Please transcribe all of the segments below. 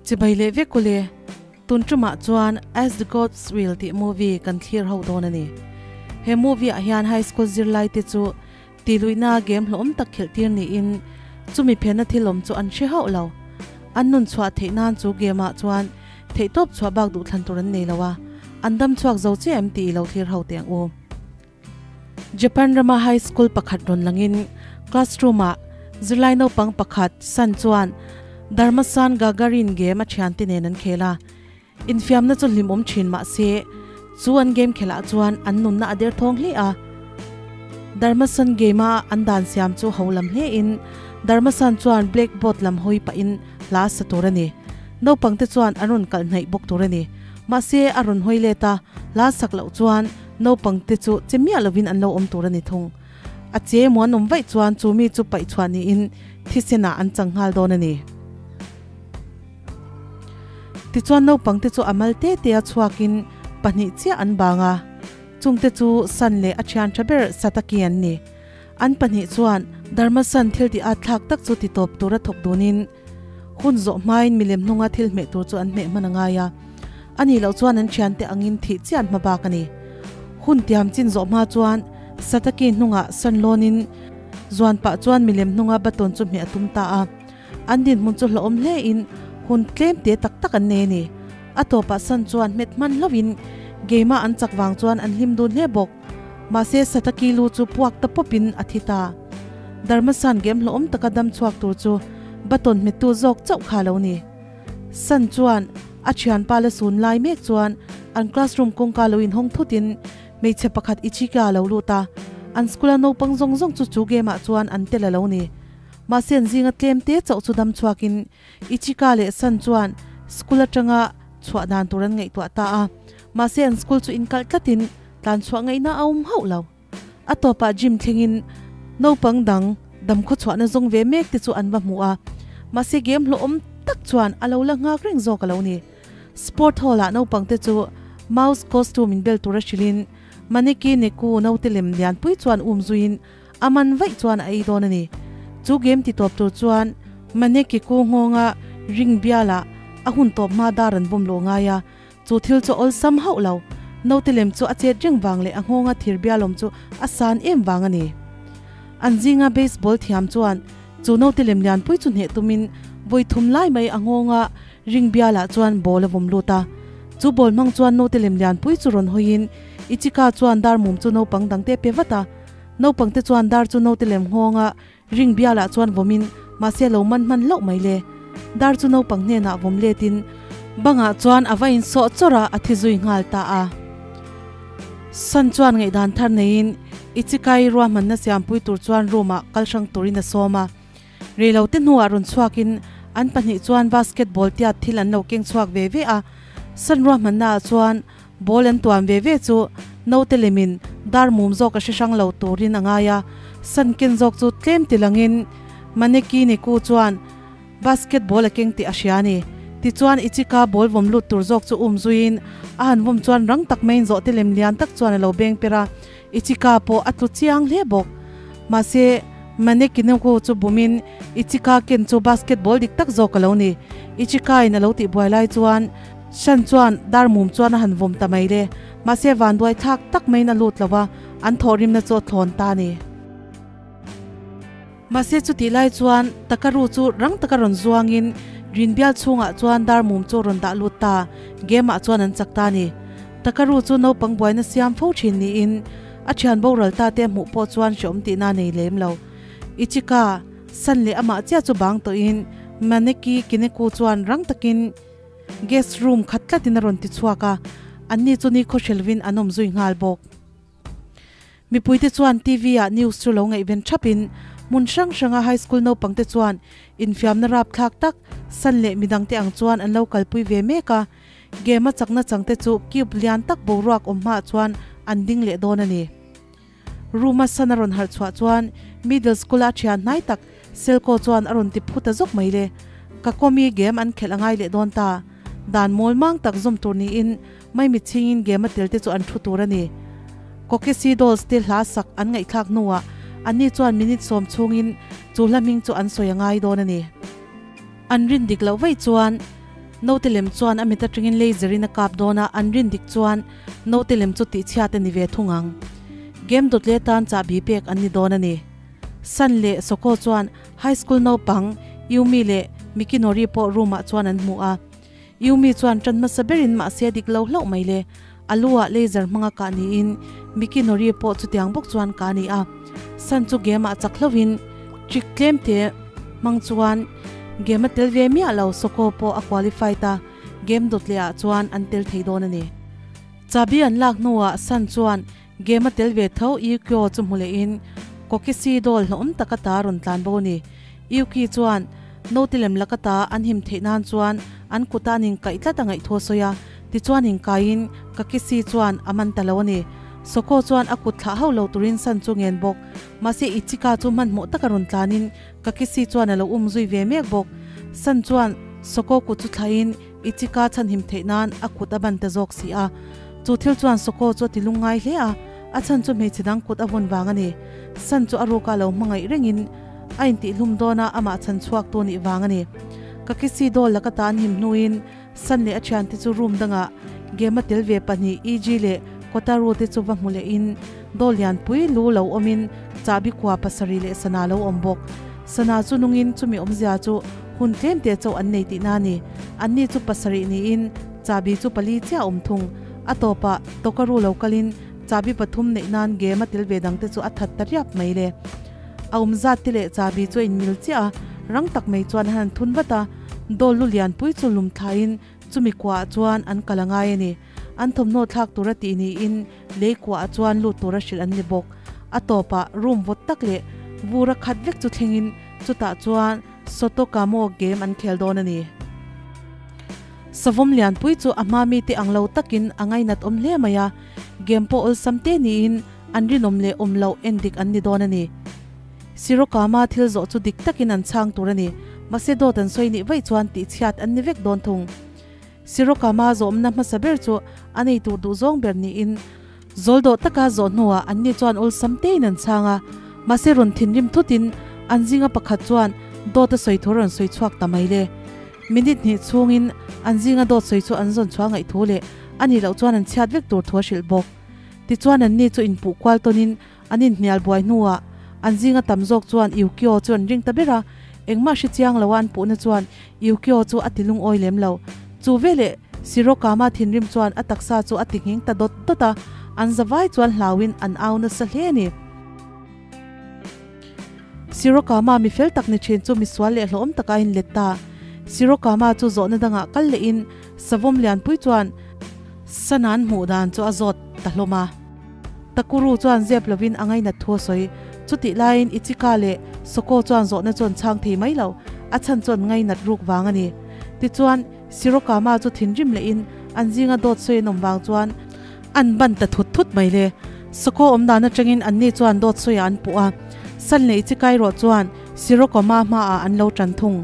Chibai leh vek ule, tun tumah chuan As the Gods Will tih movie kan thlir ho dawn a ni. He movie ah hian high school zirlai te chu tihluihna game hlawm tak khelh tir niin chumi phenna thil awm chu an hre hauh lo. An nun chhuah theih nan chu game ah chuan theihtawp chhuah bak duh thlan tur an nei lo a, an dam chhuak zo chiah em tih i lo thlir ho teh ang u. Japan rama high school pakhat rawn langin classroom ah zirlai naupang pakhat San chuan Dharmasan Gagarin game a thiante nen an khel a. Infiamna chu hlimawm thin mah se chu an game khelh ah chuan an nunna a derthawng hle a. Dharmasan game a an dan siam chu ho lam hle in Dharmasan chuan blackboard lam hawi pahin hla sa tur a ni. Naupang te chuan an rawn kalh hnaih bawk tur a ni. Mahse a rawn hawi let a, hla sak loh chuan naupang te chu che miah lovin an lo awm tur a ni thung. A che muan awm vaih chuan chu mi chu paih chhuah niin thisen ah an chang nghal dawn a ni. Tichuan naupang te chu a mal te te a chhuakin pahnih chiah an bang a, chungte chu San leh a thian tha ber Sataki an ni. An pahnih chuan Dharmasan thil tih at thlak tak chu ti tawp tura thawk dunin hun zawh hmain milem hnunga thil hmeh tur chu an hmeh hman a ngai a, a nih loh chuan an thiante angin thih chiah an hma bak a ni. Hun tiam chin zawh hma chuan Sataki hnungah San lawnin zuan pah chuan milem hnunga baton chu hmeh a tum ta a. An dinhmun chu hlauhawm hle in hun tlem te tak tak an nei a ni. A tawpah San chuan hmet hman hlauhin game-a an chak vang chuan an hlim dun hle bawk. Mahse Sataki lu chu puak ta pawpin a thi ta. Dharmasan game hlauhawm taka dam chhuak tur chu baton hmettu zawk chauh kha lo ni. San chuan a thianpa la sun lai mek chuan an classroom kawngka lo inhawng thutin hmeichhe pakhat Ichika a lo lut a. An school-a naupang zawng zawng chu chu game-ah chuan an tel a lo ni. Mahse an zinga tlem te chauh chu dam chhuakin Ichika leh San chuan school atanga chhuah dan tur an ngaihtuah ta a. Mahse an school chu inkalh tlatin tlan chhuah ngaihna a awm hauh lo. A tawpah gym thlengin naupang dang dam khaw chhuahna zawng ve mek te chu an va hmu a. Mahse game hlawhawm tak chuan a lo la nghak reng zawk a lo ni. Sport hall ah naupang te chu mouse costume in bel tura hrilhin Maneki Neku naute lem lianpui chuan um zuiin A man vaih chuan a ei dawn a ni. Chu game ti tawp tur chuan Maneki ku nghawnga ring bialah a hun tawp hma dar an bawm luh ngai a, chu thil chu awlsam hauh lo. Naute lem chu a chet reng vang leh a nghawnga thir bialawm chu a san em vang a ni. An zinga baseball thiam chuan chu naute lem lianpui chu hneh tumin vawi thum lai mai a nghawnga ring bialah chuan ball a vawm lut a. Chu ball hmang chuan naute lem lianpui chu rawn hawiin Ichika chuan dar mum chu naupang dangte pe vat a. Naupangte chuan dar chu naute lem nghawnga ring bialah chuan vawmin mahse lo man hman hlauh mai le. Dar chu naupang hnenah vawm letin bangah chuan a va insawh chawrh a, a thi zui nghal ta a. San chuan ngaihdan thar neiin Ichikai ruahmanna siampui tur chuan room-ah kal hrang turin a sawm a. Reilote hnuah rawn chhuakin an pahnih chuan basketball tiat thil an lo keng chhuak ve ve a. San ruahmannaah chuan Ball an tuam ve ve chu naute lemin dar mum zawk a hre hrang lo turin a ngai a, san ken zawk chu tlem ti langin Maneki Neku chuan basketball a keng tih a hria a ni. Tichuan Ichika ball vawm lut tur zawk chu um zuiin a han vawm chuan rang tak maiin zawhte lem lian tak chuan a lo beng per a, Ichika pawh a tlu chiang hle bawk. Mahse Maneki Neku chu bumin Ichika ken chu basketball dik tak zawk a lo ni. Ichika in a lo tihbuai lai chuan Shan chuan dar mum chuan a han vawm ta mai le. Mahse vanduai thlak tak maiin a lut lo va, an thawhrimna chu a thlawn ta a ni. Mahse chutih lai chuan Takaru chu rang taka rawn zuangin rin bial chhungah chuan dar mum chu a rawn dah lut ta, game ah chuan an chak ta a ni. Takaru chu naupang buaina siam fo thin niin a thian boral ta te hmuh pawh chuan hreawm tihna a nei lem lo. Ichika, San leh amah chiah chu bang tawhin Maneki Kineku chuan rang takin Guest room khat tlatin a rawn ti chhuak a, anni chu ni khawhrelvin an awm zui nghal bawk. Mipuite chuan TV-ah news chu lo ngaihven thapin hmun hrang hranga high school naupangte chuan infiamna rapthlak tak san leh midangte ang chuan an lo kalpui ve mek a. Game-a chakna changte chu cube lian tak boruak awm hmaah chuan an ding leh dawn a ni. Room-a san a rawn harh chhuah chuan middle school-a a thian hnai tak Selko chuan a rawn ti phu ta zawk mai le. Ka kawmi game an khelh a ngai leh dawn ta. Dan mawl mang tak zawm tur niin Maimi chhingin game a tel te chu an thu tur a ni. Kokesi Dolls te hla sak an ngaihthlak hnuah anni chuan minute sawm chhungin chu hla hming chu an sawi a ngai dawn a ni. An rin dik loh vaih chuan note lem chuan a mit atangin laser in a kap dawn a, an rin dik chuan note lem chu tihchhiat a ni ve thung ang. Game dawt leh tan chahbi pek an ni dawn a ni. San leh Soko chuan high school naupang Yumi leh Mikinori pawh room ah chuan an hmu a. Yumi chuan tan hmasa berin mahse a dik lo hlauh mai le. A lu ah laser hmanga kah niin Mikinori pawh chutiang bawk chuan kah a ni a. San chu game ah chak hlauhin trick tlem te hmang chuan game a tel ve miah lo Soko pawh a qualified a, game dawt leh ah chuan an tel thei dawn a ni. Chabi an lak hnuah San chuan Game a tel ve tho Yukio chu hmu lehin Kokisi dawl hlawm taka ta rawn tlan bo ni. Yuki chuan note lem laka ta an him theih nan chuan an kuta an inkaih tlat a ngaih thu a sawi a, tichuan inkaiin Kakisi chuan a man ta lo a ni. Soko chuan a kut thlah hauh lo turin san chu ngen bawk. Mahse Ichika chu hmanhmawh taka rawn tlanin Kakisi chuan a lo um zui ve mek bawk. San chuan Soko kut chu thlahin Ichika chhanhim theih nan a kut a ban ta zawk si a. Chu thil chuan Soko chu a ti lungngai hle a, a chhan chu hmeichhe dang kut a vawn vang a ni. San chu a ruka lo hmangaih rengin a intihhlum dawn a, amah chhan chhuak tu nih vang a ni. Ka kisi dawl laka tan him hnuin San leh a thiante chu room dangah game a tel ve pahnih EG leh Kotaru te chu va hmu lehin dawl lianpui lu lo awmin chahbi kua pasarih leh sana lo awm bawk. Sana chu nungin chumi awmzia chu hun tlem te chauh an nei tihna a ni. Anni chu pasarih niin Chahbi chu pali chiah a awm thung. A tawpah Tokaru lo kalin chahbi pathum neih nan game a tel ve dangte chu a that ta riap mai le. A awm zat te leh chahbi chu a inmil chiah a, rang tak mai chuan a han thun vat a. Dawl lu lianpui chu lum thlaiin chumi kuaah chuan an kal a ngai a ni. An thawmhnaw thlak tura tih niin lei kuaah chuan lut tura hrilh an ni bawk. A tawpah room vawt tak leh vur a khat vek chu thlengin chutah chuan Sotokamo game an khel dawn a ni. Savawm lianpui chu a hma mite ang lo takin a ngainat awm hle mai a, game pawh awlsam te niin an rinawm leh awm loh en dik an ni dawn a ni. Sirokama thil zawh chu dik takin an chhang tur a ni, mahse dawt an sawi nih vaih chuan tihchhiat an ni vek dawn thung. Sirokama zawhna hmasa ber chu a nei tur duhzawng ber niin Zawl dawh taka zawh hnuah anni chuan awlsam tein an chhang a, mahse rawn thinrim thutin an zinga pakhat chuan dawt a sawi thu rawn sawi chhuak ta mai le. Minute hnih chhungin an zinga dawt sawi chu an zawn chhuah ngaih thu leh a nih loh chuan an chhiat vek tur thu a hrilh bawk. Tichuan anni chu inpuh kual tawnin an inhnial buai hnuah an zinga tam zawk chuan Yukio chu an ring ta ber a, engmah hre chiang loa an puhna chuan Yukio chu a ti lungawi lem lo. Chu veleh Sirokama thinrim chuan a taksa chu a ti nghing ta dawt dawt a, an zavai chuan hlauin an au nasa hle a ni. Sirokama mi fel tak ni thin chu misual leh hlawhawm taka a inlet ta. Sirokama chu zawhna dangah kal lehin savawm lianpui chuan Sanan hmuh dan chu a zawt ta hlawm a. Takuru chuan zep lovin a ngainat thu a sawi. Chutih laiin Ichika leh Soko chuan zawhna chu an chhang thei mai lo, a chhan chu an ngainat ruk vang a ni. Tichuan, Sirokama chu thinrim lehin an zinga dawt sawi an awm vang chuan an ban ta thut thut mai le. Soko awm dan atangin anni chuan dawt sawiah an puh a, San leh Ichika erawh chuan Sirokama hmaah an lo tan thung.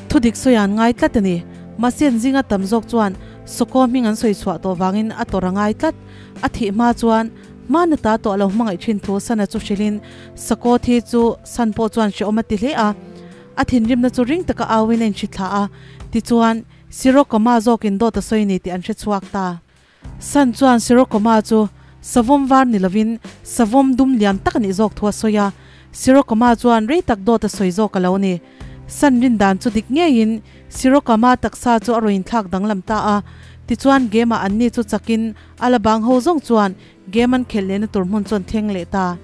Thudik sawi an ngai tlat a ni. Mahse an zinga tam zawk chuan Soko hming an sawi chhuah tawh vangin a tawrh a ngai tlat. A thih hma chuan hmana ta tawh lo hmangaih thin thu Sana chu hrilhin Sako thi chu San pawh chuan hrehawm a ti hle a. A thinrimna chu ring taka auin a inhri thla a, tichuan Sirokoma zawkin dawt a sawi ni tih an hre chhuak ta. San chuan Sirokoma chu savawm var ni lovin savawm dum lian tak a nih zawk thu a sawi a, Sirokoma chuan rei tak dawt a sawi zawk a lo ni. San rin dan chu dik ngeiin Sirokama taksa chu a rawn inthlak danglam ta a, tichuan game-ah anni chu chakin a la bang ho zawng chuan Game an khelh lehna tur hmun chu an thleng leh ta.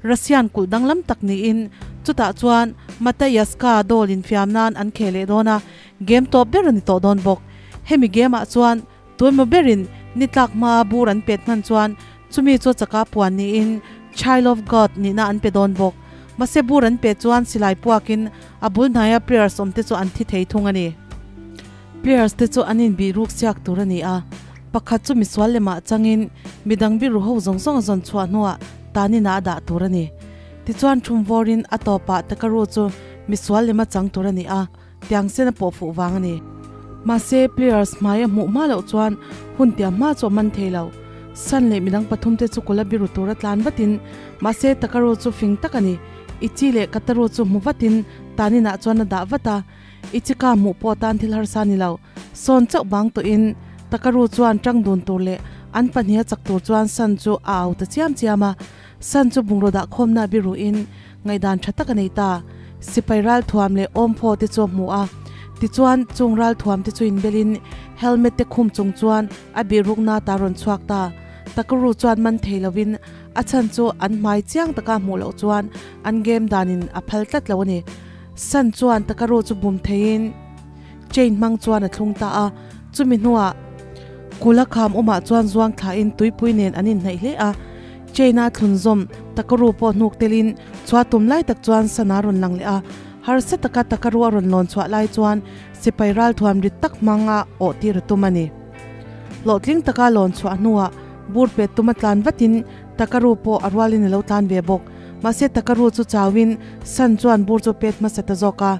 Russian kulh danglam tak niin chutah chuan Matayaska dawl infiam nan an khel leh dawn a, game tawp ber a ni tawh dawn bawk. Hemi game ah chuan tuemaw berin ni tlak hmaa bur an pet hman chuan chumi chu chaka puan niin Child of God nihna an pe dawn bawk. Mahse bur an pe chuan silai puakin a bul hnaia players awmte chu an thi thei thung a ni. Players te chu an inbih ruk siak tur a ni a, pakhat chu misual lemah changin midang biru ho zawng zawng a zawn chhuah hnuah tanin ah a dah tur a ni. Tichuan thum vawrin a tawpah Takaru chu misual lema chang tur a ni a, tiang sen a pawh fuh vang a ni. Mahse players hmai a hmuh hma loh chuan hun tiam hma chu a man thei lo. San leh midang pathum te chu kula biru tura tlan vatin mahse Takaru chu fing tak a ni. Ichi leh Kataru chu hmu vatin tanin ah chuan a dah vat a. Ichika hmuh pawh tan thil harsa ni lo. Sawn chauh bang tawhin Takaru chuan tang dun tur leh an pahniha chak tur chuan San chu a au ta chiam chiam a. San chu bungraw dah khawmna biruhin ngaihdan tha tak a nei ta. Sipai ralthuam leh awmphaw te chu a hmu a. Tichuan, chung ralthuam te chu inbelin helmet te khum chung chuan a bihrukna ta rawn chhuak ta. Takaru chuan man thei lovin a chhan chu an hmai chiang taka hmuh loh chuan an game danin a phal tlat lo a ni. San chuan Takaru chu bum theiin chain hmang chuan a thlung ta a. Chumi hnuah Kula kham awmah chuan zuang thlain tuipui nen an inhnaih hle a. Chain a thlun zawm Takaru pawh hnuk telin chhuah tum lai tak chuan Sana rawn lang leh a. Harsa taka Takaru a rawn lawn chhuah lai chuan sipai ralthuam rit tak hmanga awh tir a tum a ni. Hlawhtling taka lawn chhuah hnuah bur pet tuma tlan vatin Takaru pawh a rualin a lo tlan ve bawk. Mahse Takaru chu chauin San chuan bur chu pet hmasa ta zawk a.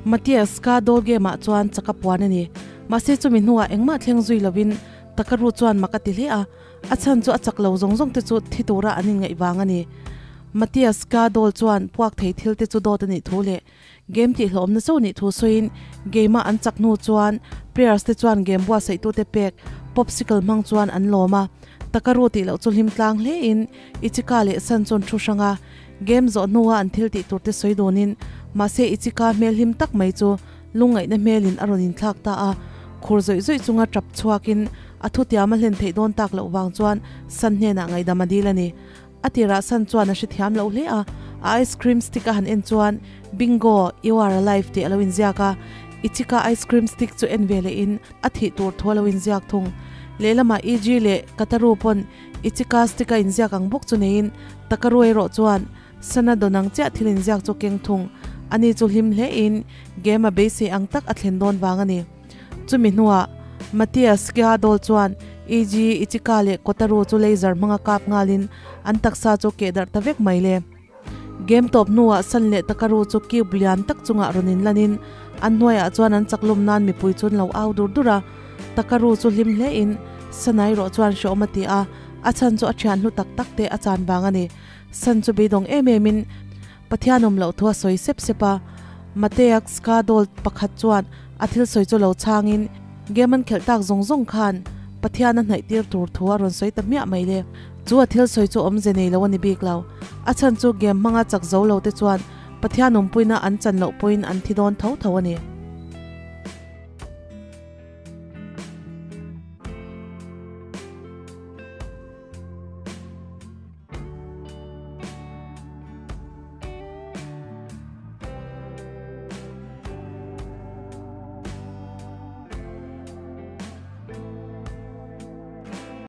Matias ka doll game ah chuan chak a puan a ni. Mahse chumi hnuah engmah thleng zui lovin Takaru chuan mak a ti hle a. A chhan chu a chak lo zawng zawng te chu thi tura an inngaih vang a ni. Matias ka doll chuan puak thei thil te chu dawt a nih thu leh game tih hlawhawmna cho nih thu sawiin game a an chak hnu chuan players te chuan game buatsaihtute pek popsicle hmang chuan an lawm a. Takaru tih loh chu hlim tlang hle in Ichika leh San chuan thu hrang a, game zawh hnua an thil tih tur te sawi dunin mahse Ichika hmel hlim tak mai chu lungngaihna hmelin a rawn inthlak ta a, khur zawih zawih chunga tap chhuakin a thutiam a hlen theih dawn tak loh vang chuan San hnenah ngaihdam a dil a ni. A tirah San chuan a hrethiam loh hle a, a ice cream stick a han en chuan Bingo, you are alive tih a lo inziak a, Ichika ice cream stick chu en ve lehin a thih tur thu a lo inziak thung. Lehlamah EG leh Kataru pawn Ichika stick a inziak ang bawk chu neiin Takaru erawh chuan Sana dawn ang chiah thil inziak chu keng thung. Ani chu hlim hlein game a beisei ang tak a thlen dawn vang a ni. Chumi hnuah Matias Keadol chuan EG, Ichika leh Kotaru chu laser hmanga kap nghalin an taksa chu keh darh ta vek mai le. Game tawp hnuah San leh Takaru chu cube lian tak chungah rawn inlanin an hnuaiah chuan an chaklum nan mipui chu an lo au dur dur a. Takaru chu hlim hlein Sanai rawh chuan hreawm a ti a, a chhan chu a thian hlu tak tak te a chan vang a ni. San chu beidawng em emin Pathian awm loh thu a sawi sep sep a, Mateax ka dawl pakhat chuan a thil sawi chu lo chhangin game an khelh tak zawng zawng khan Pathian a hnaih tir tur thu a rawn sawi ta hmiah mai le. Chu a thil sawi chu awmze nei lo a ni bik lo. A chhan chu game hmanga chak zo lo te chuan Pathian awmpuina an chan loh pawhin an thi dawn tho tho a ni.